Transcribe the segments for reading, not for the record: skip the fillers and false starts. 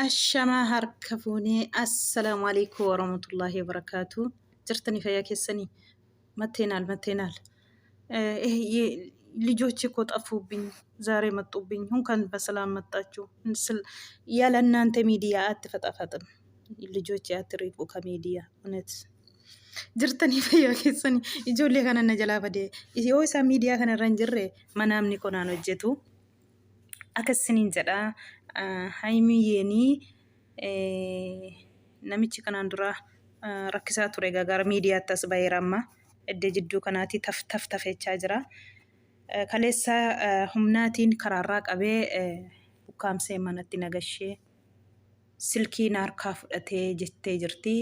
Ashamaa harka fuunee assalaamu alaikum warahmatullaahi wabarakaatu. Jirtanii fayyaa keessanii መተናል መተናል። ልጆች እኮ ጠፉብኝ፣ ዛሬ መጡብኝ። እንኳን በሰላም መጣችሁ። ያለ እናንተ ሚዲያ አትፈጣፈጥም። ልጆች አትሪቁ ከሚዲያ እውነት jirtanii fayyaa keessanii ijoollee kana na jalaa badee yoo isaan miidiyaa kana irra hin jirre manaamni konaan hojjetu akkasiniin jedha. Haymiyyeenii namichi kanaan dura rakkisaa ture egaa gara miidiyaatti as baheera amma iddoo jidduu kanaatti taf taf tafechaa jira. Kaleessa humnaatiin karaarraa qabee ukkaamsee manatti nagashee silkii na harkaa fudhatee jettee jirti.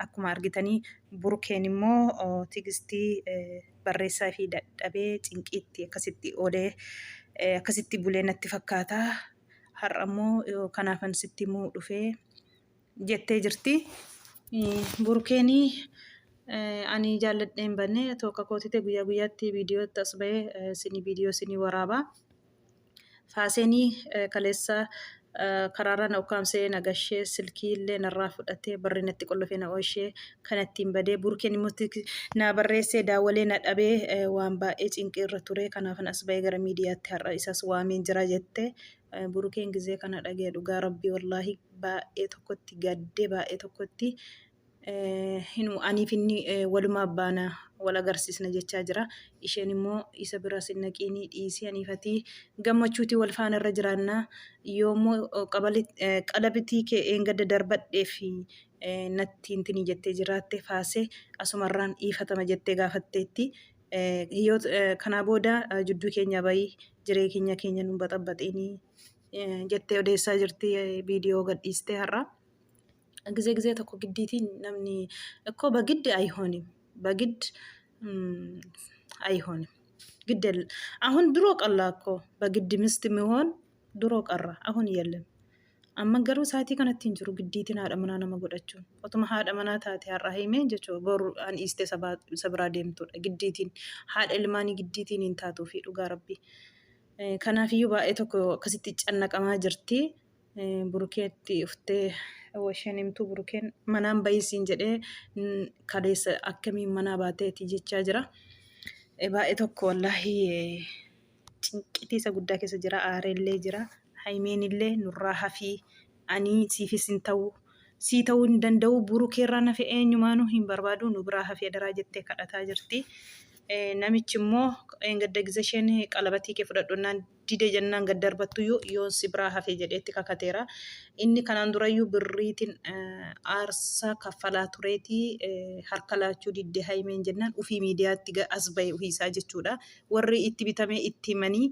Akkuma argitanii Burukeen immoo Tigistii barreessaa fi dadhabee cinqiitti akkasitti oolee akkasitti bulee natti fakkaata. Har'a immoo kanaafan sitti himuu dhufee jettee jirti. Burukeen ani jaalladhee hin banne tokko kootite guyyaa guyyaatti viidiyootti as bahee isinii viidiyoo isinii waraaba. Faaseenii kaleessa karaarra na ukkaamsee na gashee silkii illee narraa fudhatee barri natti qollofee na ooshee kan ittiin badee burkeen immoo na barreessee daawwalee na dhabee waan baay'ee cinqii irra ture kanaafan as bahee gara miidiyaatti har'a isas waameen jira jette burukeen gizee kana dhagee dhugaa rabbii wallaahi baay'ee tokkotti gaddee baay'ee tokkotti Hinu aniif inni walumaa baana wal agarsiisna jechaa jira. Isheen immoo isa bira sin naqiinii dhiisii aniif ati gammachuutii wal faana irra jiraanna. Yoommoo qalabitii kee eengadda darbadheef natti hintinii jettee jiraatte faasee asumarraan dhiifatama jettee gaafatteetti. Yoo kanaa booda jidduu keenya bayii jiree keenya keenya nun baxabbaxiinii jettee odeessaa jirti viidiyoo gadhiistee har'a. ጊዜ ጊዜ tokko giddiitiin namni እኮ በግድ አይሆንም በግድ አይሆንም ግድ አሁን ድሮ ቀላ እኮ በግድ ምስት የሚሆን ድሮ ቀራ፣ አሁን የለም። Amma garuu sa'aatii kanatti hin jiru giddiitiin haadha manaa nama godhachuun. Otuma haadha manaa taate har'a himeen jechuudha boru an dhiistee isa biraa deemtudha giddiitiin haadha ilmaanii giddiitiin hin taatuu fi dhugaa rabbii. Kanaafiyyuu baay'ee tokko akkasitti cannaqamaa jirti. Burukeetti uftee isheen himtuu burukeen manaan bahi siin jedhee kaleessa akkamiin manaa baateeti jechaa jira. Baay'ee tokko wallaahi cinqitii isa guddaa keessa jira. Aareellee jira. Haymeenillee nurraa hafii ani siifis hin ta'u sii ta'uu hin danda'u burukeerraa nafe eenyumaanuu hin barbaadu nu biraa hafii adaraa jettee kadhataa jirti. Namichi immoo gadda gisa isheen qalabatii kee fudhadhu dide jennaan gad darbattuyyuu yoon si biraa hafe jedheetti kakateera. Inni kanaan durayyuu birriitiin aarsaa kaffalaa tureeti harka laachuu didde haymeen jennaan ufii miidiyaatti as bahe ofiisaa jechuudha. Warri itti bitamee itti himanii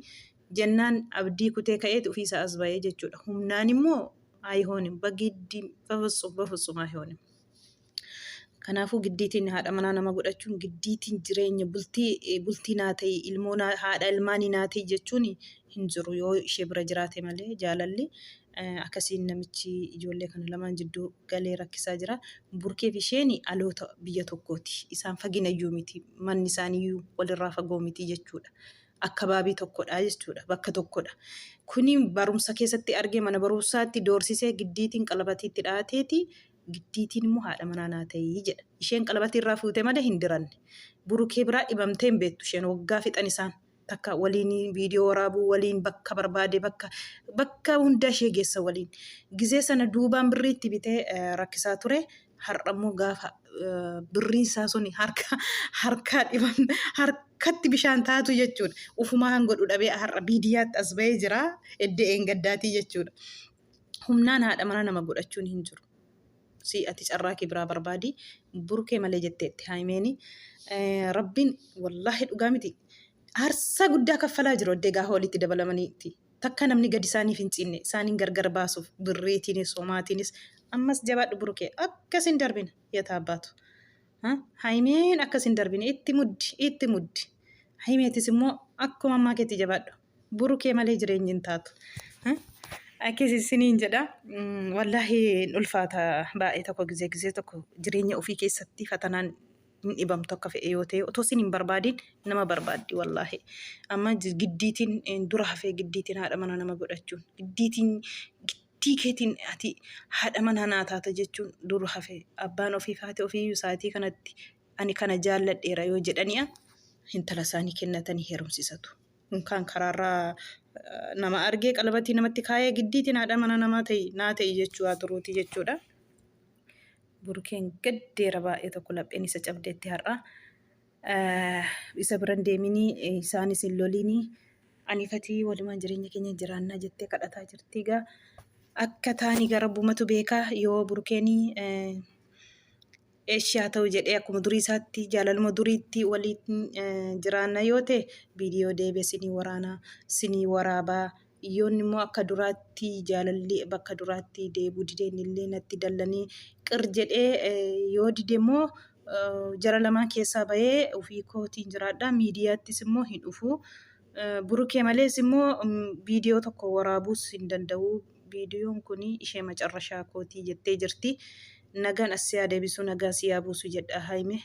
jennaan abdii kutee ka'eeti ofiisaa as bahe jechuudha. Humnaan immoo ayihoonim bagiddi bafutsum bafutsum ayihoonim. Kanaafuu giddiitiin haadha manaa nama godhachuun giddiitiin jireenya bultii bultii naa ta'i ilmoo haadha ilmaanii naa ta'i jechuun hin jiru yoo ishee bira jiraate malee jaalalli akkasiin namichi ijoollee kana lamaan jidduu galee rakkisaa jira. Burkeef isheen aloota biyya tokkooti. Isaan faginayyuu miti. Manni isaaniiyyuu walirraa fagoo miti jechuudha. Akkabaabii tokkodha jechuudha. Bakka tokkodha. Kuni barumsa keessatti argee mana barumsaatti doorsisee giddiitiin qalabatiitti dhaateeti Giddiitiin immoo haadha manaa naa ta'ii jedha. Isheen qalabatii irraa fuute malee hin diranne. Burukee biraa dhibamtee hin beektu isheen waggaa fixan isaan takka waliin viidiyoo waraabuu waliin bakka barbaade bakka bakka hunda ishee geessa waliin. Gizee sana duubaan birrii itti bitee rakkisaa ture. Har'a immoo gaafa birriin isaa suni harka harkaa dhibam harkatti bishaan taatu jechuudha. Ufumaa godhu dhabee har'a miidiyaatti as ba'ee jira. Eddee eengaddaatii jechuudha. Humnaan haadha manaa nama godhachuun hin jiru. Si ati carraa kee biraa barbaadi burkee malee jetteetti haayimeeni. Rabbiin wallaahi dhugaa miti. Aarsaa guddaa kaffalaa jiru addee gaafa walitti dabalamaniitti. Takka namni gadi isaaniif hin cinne isaaniin gargar baasuuf birriitiinis homaatiinis ammas jabaadhu burkee akkas hin darbina yataa abbaatu. Haayimeen akkas hin darbine itti muddi itti muddi. Haayimeetis immoo akkuma ammaa keetti jabaadhu. Burukee malee jireenyi hin taatu. Akkas isiniin jedha. Wallaahi hin ulfaata baay'ee tokko gizee gizee tokko jireenya ofii keessatti fatanaan Hin dhibamtu akka fe'e yoo ta'e otoo isin hin barbaadin nama barbaaddi wallaahi. Amma giddiitiin dura hafee giddiitiin haadha mana nama godhachuun giddiitiin giddii keetiin ati haadha manaa naa taata jechuun dur hafe. Abbaan ofii fi haati ofii sa'aatii kanatti ani kana jaalladheera yoo jedhani'a intala isaanii kennatanii heerumsisatu. Unkaan karaarraa nama argee qalabatii namatti kaayee giddiitiin haadha mana namaa ta'i naa ta'i jechuu haa turuuti jechuudha. Burukeen gaddeera baay'ee tokko lapheen isa cabdeetti har'a. Isa biran deeminii isaanis hin lolinii ani fatii walumaan jireenya keenya jiraannaa jettee kadhataa jirti egaa akka taani gara rabbumatu beekaa yoo burukeenii Eshi haa ta'u jedhee akkuma durii isaatti jaalaluma duriitti waliin jiraanna yoo ta'e viidiyoo deebi'e sinii waraana sinii waraabaa yoonni immoo akka duraatti jaalalli bakka duraatti deebuu didee innillee natti dallanii qir jedhee yoo dide immoo jara lamaan keessaa bahee ofii kootiin jiraadha miidiyaattis immoo hin dhufu. Burukee malees immoo viidiyoo tokko waraabuus hin danda'u. Viidiyoon kun ishee macarrashaa kootii jettee jirti. Nagaan as si haa deebisu, nagaa si haa buusu jedha Hayime.